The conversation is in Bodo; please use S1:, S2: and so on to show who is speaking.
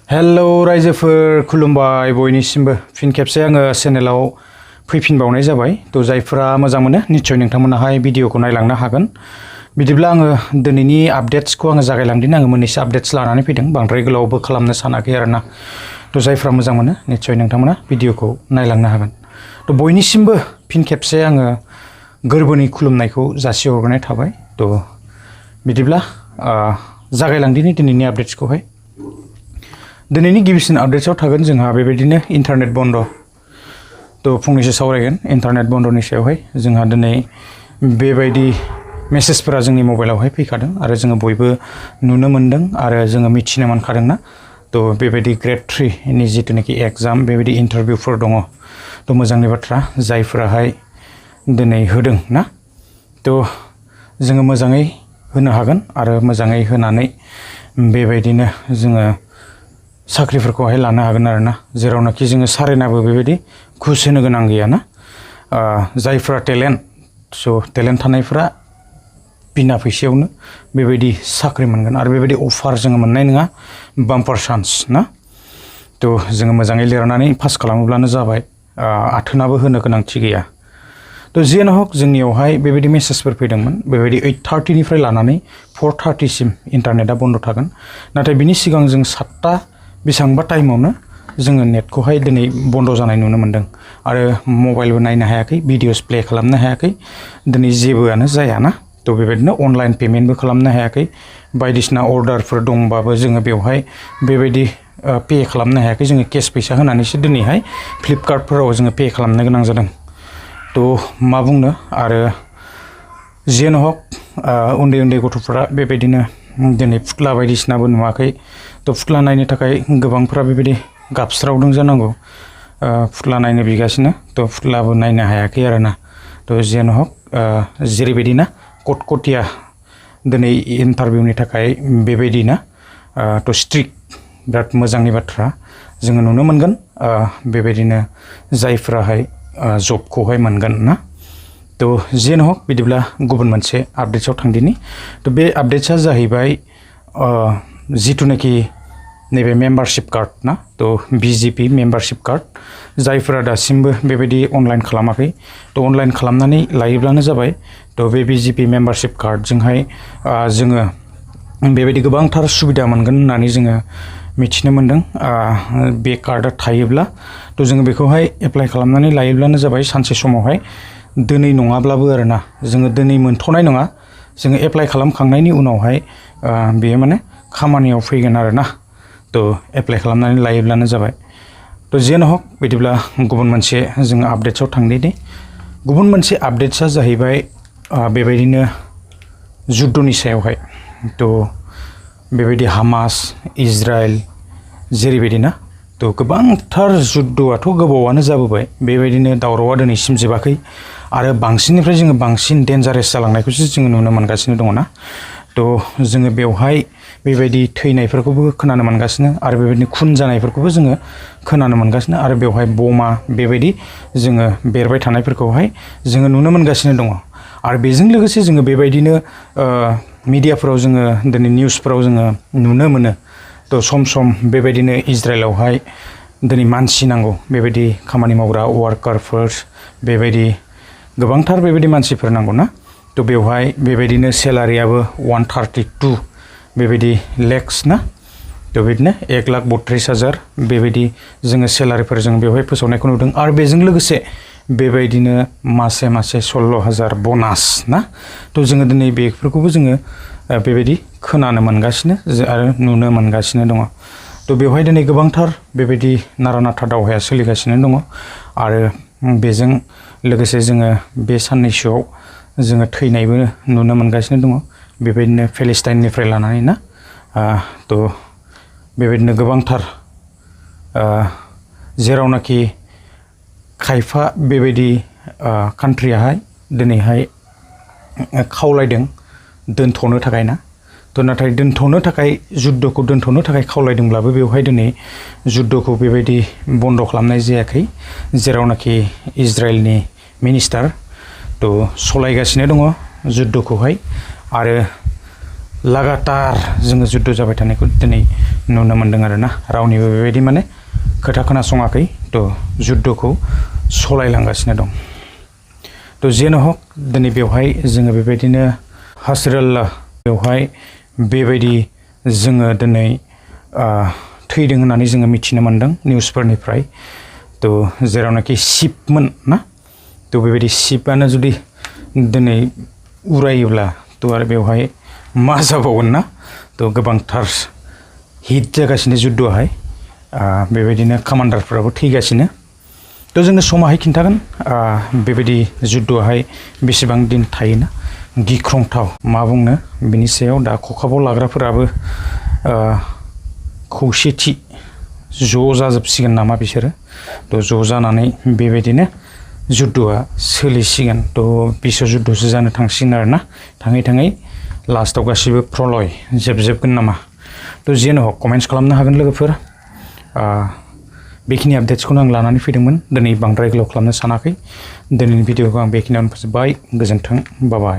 S1: हेलो रायजोफोर खुलुमबाय बयनिसिमबो फिन खेबसे आङो चेनेलाव फैफिनबावनाय जाबाय थ' जायफोरा मोजां मोनो निश्चय नोंथांमोनाहाय भिडिअखौ नायलांनो हागोन। बिदिब्ला आङो दिनैनि आपडेट्सखौ आङो जागायलांदिनि आङो मोननैसो आपडेट्स लानानै फैदों बांद्राय गोलावबो खालामनो सानाखै आरोना। थ' जायफोरा मोजां मोनो निश्चय नोंथांमोना भिडिअखौ नायलांनो हागोन। थ' बयनिसिमबो फिन खेबसे आङो गोरबोनि खुलुमनायखौ जासिहरग्रोनाय थाबाय। थ' बिदिब्ला जागायलांदिनि दिनैनि आपडेट्सखौहाय। दिनैनि गिबिसिन आपडेट्सआव थागोन जोंहा बेबायदिनो इन्टारनेट बन्द'। थ' फंनैसो सावरायगोन इन्टारनेट बन्द'नि सायावहाय। जोंहा दिनै बेबायदि मेसेजफोरा जोंनि मबाइलावहाय फैखादों आरो जोङो बयबो नुनो मोनदों आरो जोङो मिथिनो मोनखादोंना। थ' बेबायदि ग्रेड 3नि जिथुनाखि एग्जाम बेबायदि इन्टारभिउफोर दङ। थ' मोजांनि बाथ्रा जायफोराहाय दिनै होदों ना। थ' जोङो मोजाङै होनो हागोन आरो मोजाङै होनानै बेबायदिनो जोङो साख्रिफोरखौहाय लानो हागोन आरोना। जेरावनाखि जोङो सारेनाबो बेबायदि घुस होनो गोनां गैयाना। जायफ्रा टेलेन्ट थानायफ्रा बिना फैसायावनो बेबायदि साख्रि मोनगोन आरो बेबायदि अफार जोङो मोननाय नङा बाम्पार चान्स ना। थ' जोङो मोजाङै लिरनानै पास खालामोब्लानो जाबाय। आथोनाबो होनो गोनांथि गैया। थ' जियानो हक जोंनियावहाय बेबायदि मेसेजफोर फैदोंमोन बेबायदि 8:30निफ्राय लानानै 4:30सिम इन्टारनेटआ बन्द' थागोन। नाथाय बिनि सिगां जों 7टा बेसेबांबा टाइमावनो जोङो नेटखौहाय दिनै बन्द' जानाय नुनो मोन्दों आरो मबाइलबो नायनो हायाखै, भिडिअस प्ले खालामनो हायाखै, दिनै जेबोआनो जायाना। थ' बेबायदिनो अनलाइन पेमेन्टबो खालामनो हायाखै, बायदिसिना अर्डारफोर दंबाबो जोङो बेवहाय बेबायदि पे खालामनो हायाखै। जोङो केस फैसा होनानैसो दिनैहाय फ्लिपकार्टफोराव जोङो पे खालामनो गोनां जादों। थ' मा बुंनो आरो जियानो हक उन्दै उन्दै गथ'फोरा बेबायदिनो दिनै फुथ्ला बायदिसिनाबो नुवाखै। थ' फुथ्ला नायनो थाखाय गोबांफ्रा बेबायदि गाबस्रावदों जानांगौ। फुथ्ला नायनो बिगासिनो थ' फुथ्लाबो नायनो हायाखै आरोना। थ' जियानो हक जेरैबायदि ना कटकटिया दिनै इन्टारभिउनि थाखाय बेबायदि ना थ' स्ट्रिक्ट बिराद मोजांनि बाथ्रा जोङो नुनो मोनगोन। बेबायदिनो जायफ्राहाय जबखौहाय मोनगोन ना। थ' जियानो हक बिदिब्ला गुबुन मोनसे आपडेट्सआव थांदिनि। थ' बे आपडेट्सआ जाहैबाय जिथुनाखि नैबे मेम्बारशिप कार्ड ना। थ' BJP मेम्बारशिप कार्ड जायफोरा दासिमबो बेबायदि अनलाइन खालामाखै थ' अनलाइन खालामनानै लायोब्लानो जाबाय। थ' बे BJP मेम्बारशिप कार्डजोंहाय जोङो बेबायदि गोबांथार सुबिदा मोनगोन होननानै जोङो मिथिनो मोनदों। बे कार्डआ थायोब्ला थ' जोङो बेखौहाय एप्लाइ खालामनानै लायोब्लानो जाबाय। सानसे समावहाय दिनै नङाब्लाबो आरोना जोङो दिनै मोनथ'नाय नङा, जोङो एप्लाइ खालामखांनायनि उनावहाय बेयो माने खामानियाव फैगोन आरोना। थ' एप्लाइ खालामनानै लायोब्लानो जाबाय। थ' जियानो हक बिदिब्ला गुबुन मोनसे जोङो आपडेट्सआव थांदिनि। गुबुन मोनसे आपडेट्सआ जाहैबाय बेबायदिनो जुद्धनि सायावहाय। थ' बेबायदि हामास इजराइल जेरैबायदि ना थ' गोबांथार जुद्धआथ' गोबावानो जाबोबाय। बेबायदिनो दावरावआ दिनैसिम जोबाखै आरो बांसिननिफ्राय जोङो बांसिन डेन्जारेस जालांनायखौसो जोङो नुनो मोनगासिनो दङ ना। थ' जोङो बेवहाय बेबायदि थैनायफोरखौबो खोनानो मोनगासिनो आरो बेबायदिनो खुन जानायफोरखौबो जोङो खोनानो मोनगासिनो आरो बेवहाय बमा बेबायदि जोङो बेरबाय थानायफोरखौहाय जोङो नुनो मोनगासिनो दङ। आरो बेजों लोगोसे जोङो बेबायदिनो मिडियाफोराव जोङो दिनै निउसफोराव जोङो नुनो मोनो। थ' सम सम बेबायदिनो इजराइलावहाय दिनै मानसि नांगौ बेबायदि खामानि मावग्रा वार्कारफोर बेबायदि गोबांथार बेबायदि मानसिफोर नांगौ ना। थ' बेवहाय बेबायदिनो सेलारियाबो 132 बेबायदि लेक्स ना। थ' बिदिनो 1,32,000 बेबायदि जोङो सेलारिफोर जों बेवहाय फोसावनायखौ नुदों आरो बेजों लोगोसे बेबायदिनो मासे 16,000 बनास ना। थ' जोङो दिनै बेफोरखौबो जोङो बेबायदि खोनानो मोनगासिनो आरो नुनो मोनगासिनो दङ। थ' बेवहाय दिनै गोबांथार बेबायदि नारा नाथा दावहाया सोलिगासिनो दङ आरो बेजों लोगोसे जोङो बे साननैसोआव जोङो थैनायबो नुनो मोनगासिनो दङ बेबायदिनो पेलेस्टाइननिफ्राय लानानै ना। थ' बेबायदिनो गोबांथार जेरावनाखि खायफा बेबायदि कान्ट्रियाहाय दिनैहाय खावलायदों दोनथ'नो थाखाय ना। थ' नाथाय दोनथ'नो थाखाय जुद्धखौ दोनथ'नो थाखाय खावलायदोंब्लाबो बेवहाय दिनै जुद्धखौ बेबायदि बन्द' खालामनाय जायाखै। जेरावनाखि इजराइलनि मिनिस्टार थ' सलायगासिनो दङ जुद्धखौहाय आरो लागातार जोङो जुद्ध जाबाय थानायखौ दिनै नुनो मोनदों आरोना रावनिबो बेबायदि माने खोथा खोनासङाखै थ' जुद्धखौ सलायलांगासिनो दं। थ' जेनो हक दिनै बेवहाय जोङो बेबायदिनो हासराल्ला बेवहाय बेबायदि जोङो दिनै थैदों होननानै जोङो मिथिनो मोनदों निउसफोरनिफ्राय। थ' जेरावनाखि शिपमोन ना थ' बेबायदि शिपआनो जुदि दिनै उरायोब्ला थ' आरो बेवहाय मा जाबावगोन ना थ' गोबांथार हिट जागासिनो जुद्धआहाय बेबायदिनो कामान्डारफोराबो थैगासिनो। थ' जोंनो समाहाय खिन्थागोन बेबायदि जुद्धआहाय बेसेबां दिन थायोना गिख्रंथाव मा बुंनो बिनि सायाव दा खखाबाव लाग्राफोराबो खौसेथि ज' जाजोबसिगोन नामा बिसोरो थ' ज' जानानै बेबायदिनो जुद्धआ सोलिसिगोन थ' बिश्व जुद्धसो जानो थांसिगोन आरोना थाङै थाङै लास्टआव गासिबो प्रलय जोबजोबगोन नामा थ' जेनो हक कमेन्ट्स खालामनो हागोन लोगोफोर। बेखिनि आपडेट्सखौनो आं लानानै फैदोंमोन दिनै बांद्राय गोलाव खालामनो सानाखै दिनैनि भिडिअखौ आं बेखिनियावनो फोजोबबाय गोजोन्थों बाय।